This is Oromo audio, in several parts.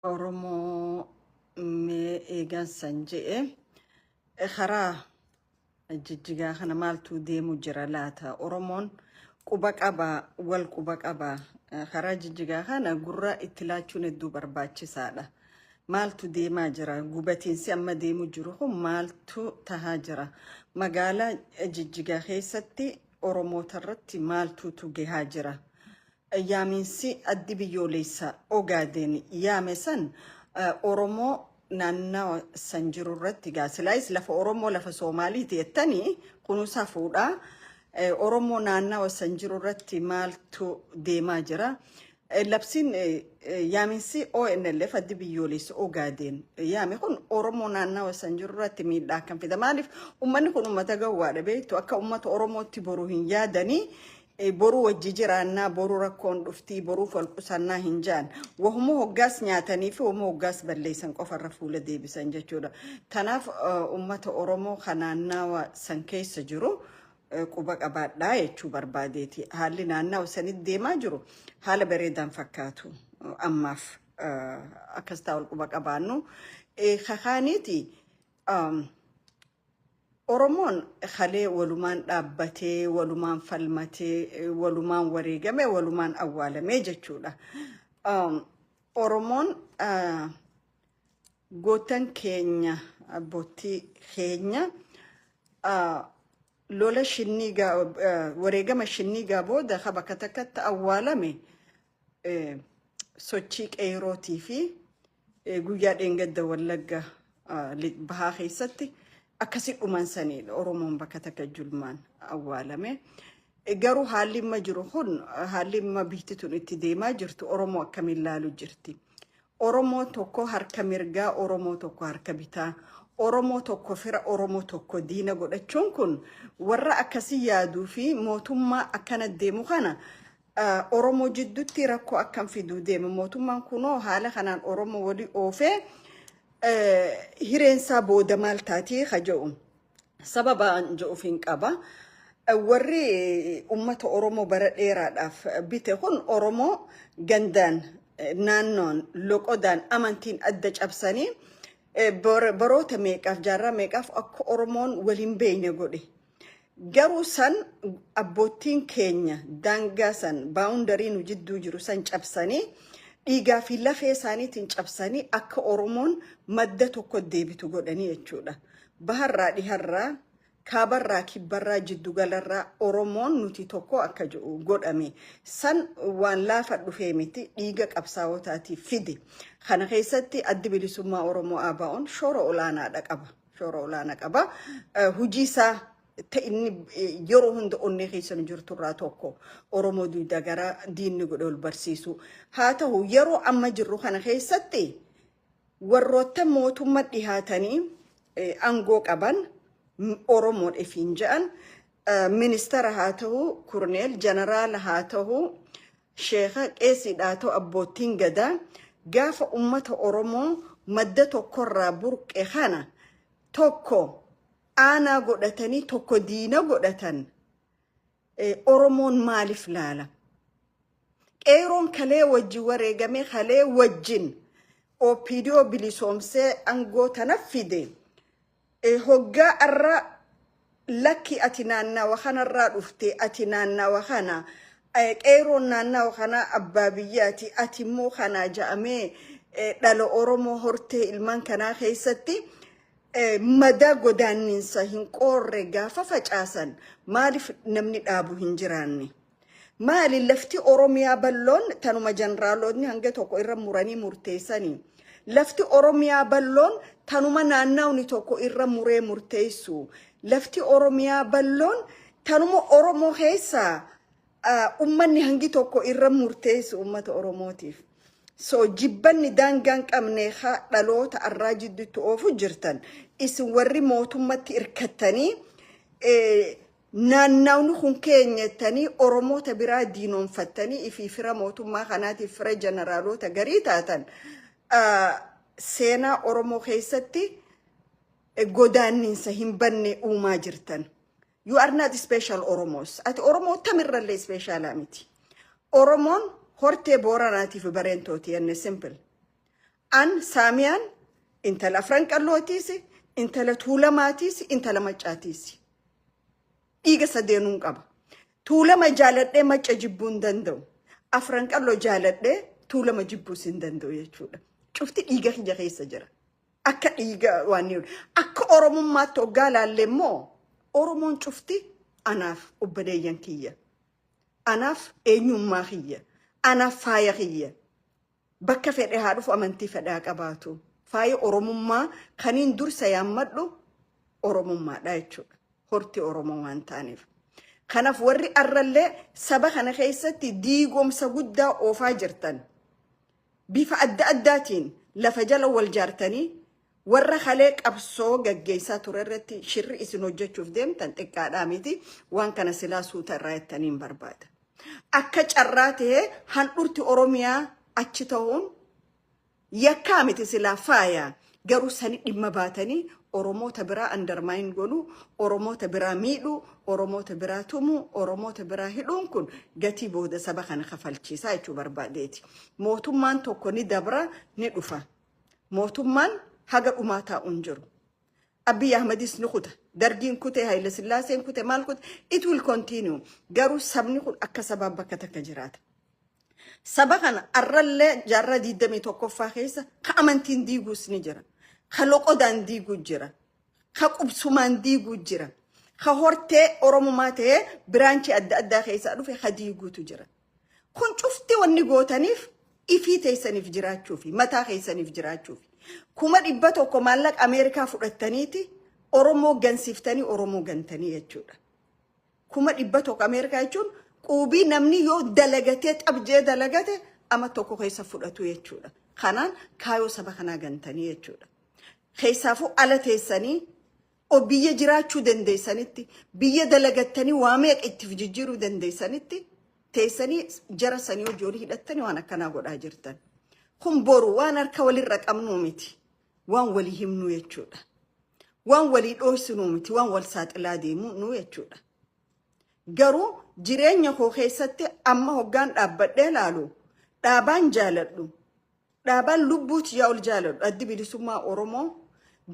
Oromoo, mee eegan san je'e, karaa Jijjigaa kana maaltu deemu jira laata? Oromoon quba qaba, wal quba qaba. Karaa Jijjigaa kana gurra itti laachuun hedduu barbaachisaadha. Maaltu deemaa jira? Gubatiinsi amma deemu jiru kun maaltu tahaa jira? Magaalaa Jijjigaa keessatti Oromoota irratti maaltuutu gahaa jira? Yaaminsi Addi Biyyoolessa Ogaadeen yaame san Oromoo naannawa san jiru irratti gaa silaayis lafa Oromoo lafa Soomaaliiti jettanii kunuunsaa fuudhaa. Oromoo naannawa san jiru irratti maaltu deemaa jira? Labsiin yaaminsi ONLF, Addi Biyyoolessa Ogaadeen yaame kun, Oromoo naannawa san jiru irratti miidhaa akkam fida? Maaliif uummanni kun uummata gawwaadha, beektu, akka uummata Oromootti boruu hin yaadanii. Boruu wajji jiraannaa, boruu rakkoon dhuftii, boruuf wal qusannaa hin jaan. Wahuma hoggaas nyaatanii fi wahuma hoggaas balleessan qofarra fuula deebisan jechuudha. Tanaaf uummata Oromoo kan naannawa san keessa jiru quba qabaadhaa jechuu barbaadeeti. Haalli naannawa sanitti deemaa jiru haala bareedaan fakkaatu ammaaf, akkas ta'a, wal quba qabaannu. Kakaaniiti Oromoon kalee walumaan dhaabbatee, walumaan falmatee, walumaan wareegame, walumaan awwaalamee jechuudha. Oromoon gootan keenya, abbootii keenya, lola Shinniigaa, wareegama Shinniigaa booda ka bakka takkatti awwaalame sochii qeerootii fi guyyaa dheengadda Wallagga Bahaa keessatti akkasi dhuman sanidha. Oromoon bakka takka julmaan awwaalame. Garuu haalli amma jiru kun, haalli amma biyyi tun itti deemaa jirtu, Oromoo akkamiin laalu jirti? Oromoo tokko harka mirgaa, Oromoo tokko harka bitaa, Oromoo tokko fira, Oromoo tokko diina godhachuun kun warra akkasii yaaduu fi mootummaa akkana deemu kana Oromoo jidduutti rakkoo akkam fiduu deema? Mootummaan kunoo haala kanaan Oromoo walii oofee hireensaa booda maal taatii ka jedhu sababa jedhuuf hin qaba. Warri uummata Oromoo bara dheeraadhaaf bite kun Oromoo gandaan, naannoon, loqodaan, amantiin adda cabsanii baroota meeqaaf, jaarraa meeqaaf akka Oromoon waliin beekne godhe. Garuu san abboottiin keenya daangaa san, boundary nu jidduu jiru san cabsanii, dhiigaa fi lafee isaaniitiin cabsanii, akka Oromoon madda tokko deebitu godhanii jechuudha. Baharraa, dhiharraa, kaabarraa, kibbarraa, jiddugalarraa Oromoon nuti tokko akka jedhu godhame. San waan laafa dhufee miti, dhiiga qabsaa'otaatiif fide. Kana keessatti Addi Bilisummaa Oromoo, ABO'n, shoora olaanaadha qaba. Shoora olaanaa qaba. Hojii isaa ta inni yeroo hunda onnee keessa nu jirturraa tokko Oromoo duudaa gara diinni godhe ol barsiisu. Haa ta'u, yeroo amma jirru kana keessatti warroota mootummaa dhihaatanii aangoo qaban, Oromoon ifiin jedhan, ministeera haa ta'u, kurneel jeneraala haa ta'u, sheeka, qeesiidha haa ta'u, abboottiin gadaa, gaafa ummata Oromoo madda tokkorraa burqe kana tokko aanaa godhatanii tokko diina godhatan, Oromoon maaliif laala? Qeeroon kalee wajjin wareegamee, kalee wajjin OPDO bilisoomsee aangoo tana fide, hoggaa arra lakki ati naannawa kanarraa dhufte, ati naannawa kana, qeeroon naannawa kana abbaa biyyaati, ati immoo kanaa ja'amee, dhala Oromoo hortee ilmaan kanaa keessatti madaa godaanninsa hin qoorre gaafa facaasan, maaliif namni dhaabu hin jiraanne? Maali lafti Oromiyaa bal'oon tanuma jeneraaloonni hanga tokko irra muranii murteessanii? Lafti Oromiyaa bal'oon tanuma naannawni tokko irra muree murteessu? Lafti Oromiyaa bal'oon tanuma Oromoo keessaa ummanni hangi tokko irra murteessu ummata Oromootiif? So jibbanni daangaan qabne haa dhaloota arraa jidduutti oofu jirtan. Isin warri mootummatti hirkattanii naannawni kun keenya jettanii Oromoota biraa diinoonfattanii ifii fira mootummaa kanaatiif fira jeneraalota garii taatan, seenaa Oromoo keessatti godaanninsa hin banne uumaa jirtan. You are not special Oromos. Ati Oromoo tamirrallee specialaa miti. Oromoon hortee Booranaatiif Bareentooti jenne, simple. An Saamiyaan intala Afran Qallootiis, intala Tuulamaatiis, intala Maccaatiis. Dhiiga sadeenuun qaba. Tuulama jaaladhee Macca jibbuu hin danda'u. Afran Qalloo jaaladhee Tuulama jibbuus hin danda'u jechuudha. Cufti dhiiga kiyya keessa jira. Akka dhiiga waan ni akka Oromummaatti hoggaa laalle immoo, Oromoon cufti anaaf obboleeyyan kiyya. Anaaf eenyummaa kiyya. Anaaf faaya kiyya. Bakka fedhe haa dhufu, amantii fedhe haa qabaatu. Faaya Oromummaa kaniin dursa yaammadhu Oromummaadha jechuudha. Hortii Oromoo waan ta'aniif. Kanaaf warri arrallee saba kana keessatti diigomsa guddaa oofaa jirtan, bifa adda addaatiin lafa jala wal jaartanii warra kalee qabsoo gaggeessaa ture irratti shirri isin hojjechuuf deemtan xiqqaadhaa miti. Waan kana silaa suuta irraa jettanii hin barbaada. Akka carraa ta'ee handhurti Oromiyaa achi ta'uun yakkaa miti, silaa faaya. Garuu sani dhimma baatanii Oromoota biraa undermine godhuu, Oromoota biraa miidhuu, Oromoota biraa tumuu, Oromoota biraa hidhuun kun gatii booda saba kana kafalchiisaa jechuu barbaadeeti. Mootummaan tokko ni dabra, ni dhufa. Mootummaan haga dhumaa taa'u hin jiru. Abiy Ahmedis ni kuta. Dargiin kute, Haile Sillaaseen kute, maal kute, it will continue. Garuu sabni kun akka sabaa bakka takka jiraata. Saba kana arrallee jaarraa 21ffaa keessa ka amantiin diiguus ni jira. Ka loqodaan diiguu jira. Ka qubsumaan diiguu jira. Ka hortee Oromumaa ta'ee branchii adda addaa keessaa dhufe ka diiguutu jira. Kun cufti wanni gootaniif ifii teessaniif jiraachuufi, mataa keessaniif jiraachuufi. 100,000 maallaqa Ameerikaa fudhattaniiti Oromoo gansiiftanii Oromoo gantanii jechuudha. 100,000 Ameerikaa jechuun quubii namni yoo dalagatee xabjee dalagate ama tokko keessa fudhatu jechuudha. Kanaan kaayoo saba kanaa gantanii jechuudha. Keessaafuu ala teessanii o biyya jiraachuu dandeessanitti, biyya dalagattanii waa meeqa itti jijjiiruu dandeessanitti teessanii jara sanii hojii olii hidhattanii waan akkanaa godhaa jirtan. Kun boru waan harka walirra qabnuu miti. Waan walii himnuu jechuudha. Waan walii dhooysinuu miti. Waan wal saaxilaa deemuu jechuudha. Garuu jireenya koo keessatti amma hoggaan dhaabbadhee laalu, dhaabaan jaaladhu, dhaabaan lubbuuti yaa ol jaaladhu, Addi Bilisummaa Oromoo,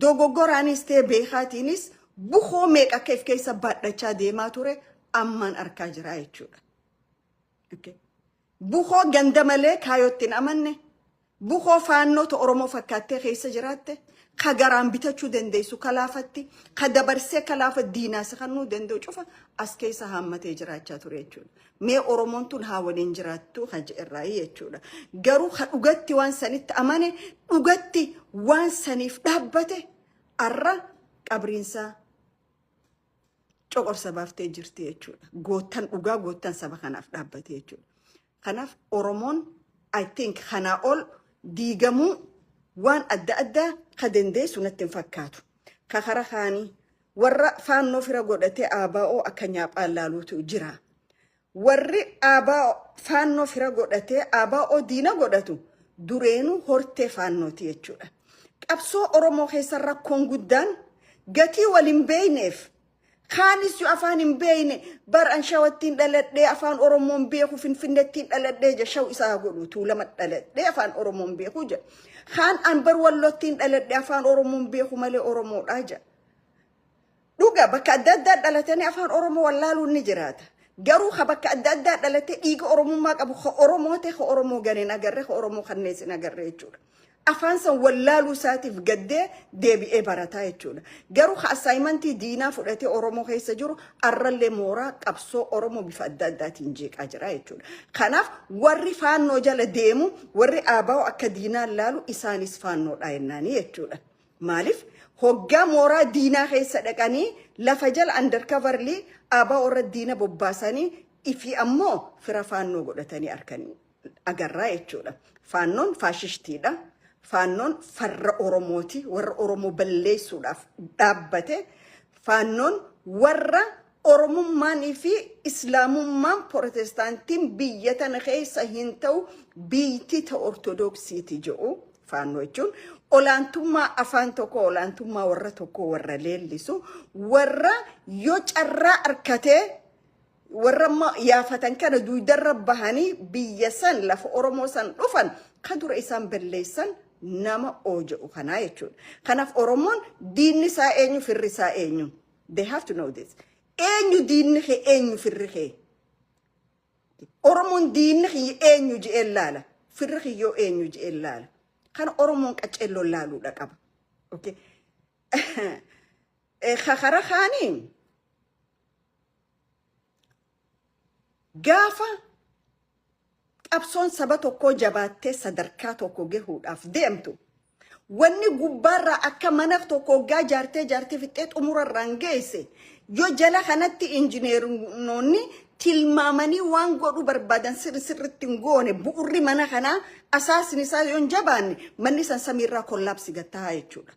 dogoggoraanis ta'e beekaatiinis bukoo meeqa akka if keessa baadhachaa deemaa ture ammaan arkaa jira jechuudha. Bukoo ganda malee kaayootti hin amanne, bukoo faannoota Oromoo fakkaattee keessa jiraatte, ka garaan bitachuu dandeessu kalaafatti, ka dabarsee kalaafa diinaas kannuu danda'u cufa as keessa haammatee jiraachaa ture jechuudha. Mee Oromoon tun haa waliin jiraattu kan irraa jechuudha. Garuu ka dhugatti waan sanitti amane, dhugatti waan saniif dhaabbate, arra qabriinsaa coqorsa baaftee jirti jechuudha. Goottan dhugaa, goottan saba kanaaf dhaabbate jechuudha. Kanaaf Oromoon, I think, kanaa ol diigamuu waan adda addaa ka dandeessu natti hin fakkaatu. Ka kara kaanii warra faannoo fira godhatee ABO akka nyaaphaan laaluutu jira. Warri ABO faannoo fira godhatee ABO diina godhatu dureenuu hortee faannooti jechuudha. Qabsoo Oromoo keessa rakkoon guddaan gatii wal hin beekneef, kaanis yoo afaan hin beekne bar an Shawattiin dhaladhee afaan Oromoon beeku, Finfinnettiin dhaladhee je, Shaw isaa godhu, Tuulama dhaladhee afaan Oromoon beeku je. Kaan an bar Wallottiin dhaladhee afaan Oromoon beeku malee Oromoodhaa je. Dhuga, bakka adda addaa dhalatanii afaan Oromoo wallaaluun ni jiraata. Garuu ka bakka adda addaa dhalatee dhiiga Oromummaa qabu ka Oromoo ta'e, ka Oromoo ganeen agarree, ka Oromoo kannees hin agarree jechuudha. Afaan san wallaaluu isaatiif gaddee deebi'ee barataa jechuudha. Garuu ka assignmentii diinaa fudhatee Oromoo keessa jiru arrallee mooraa qabsoo Oromoo bifa adda addaatiin jeeqaa jira jechuudha. Kanaaf warri faannoo jala deemu, warri ABO akka diinaan laalu, isaanis faannoodha jennaanii jechuudha. Maaliif hoggaa mooraa diinaa keessa dhaqanii lafa jala undercoverly ABO irra diina bobbaasanii ifii ammoo fira faannoo godhatanii harkanii agarraa jechuudha. Faannoon faashistiidha. Faannoon farra Oromooti. Warra Oromoo balleessuudhaaf dhaabbate. Faannoon warra Oromummaanii fi Islaamummaan Protestaantiin biyya tana keessa hin ta'u, biyyatti ta Ortodoksiiti jedhu. Faannoo jechuun olaantummaa afaan tokko, olaantummaa warra tokko warra leellisu, warra yoo carraa harkatee warra amma yaafatan kana duudarra bahanii biyya san, lafa Oromoo san dhufan ka dura isaan balleessan. Nama oo jedhu kanaa jechuudha. Kanaaf Oromoon diinni isaa eenyu, firri isaa eenyu? They have to know this. Eenyu diinni kee, eenyu firri kee? Oromoon diinni kiyya eenyu je'een laala. Firri kiyyoo eenyu je'een laala. Kana Oromoon qaceelloon laaluudha qaba. Okay. Kakara kaanii gaafa qabsoon saba tokkoo jabaattee sadarkaa tokko gahuudhaaf deemtu, wanni gubbaarraa akka mana tokko hoggaa jaartee jaartee fixxee xumurarraan geesse, yoo jala kanatti injineernoonni tilmaamanii waan godhuu barbaadan sirri sirritti hin goone, bu'urri mana kanaa asaasni isaa yoo hin jabaanne, manni san samiirraa collapse gattaa jechuudha.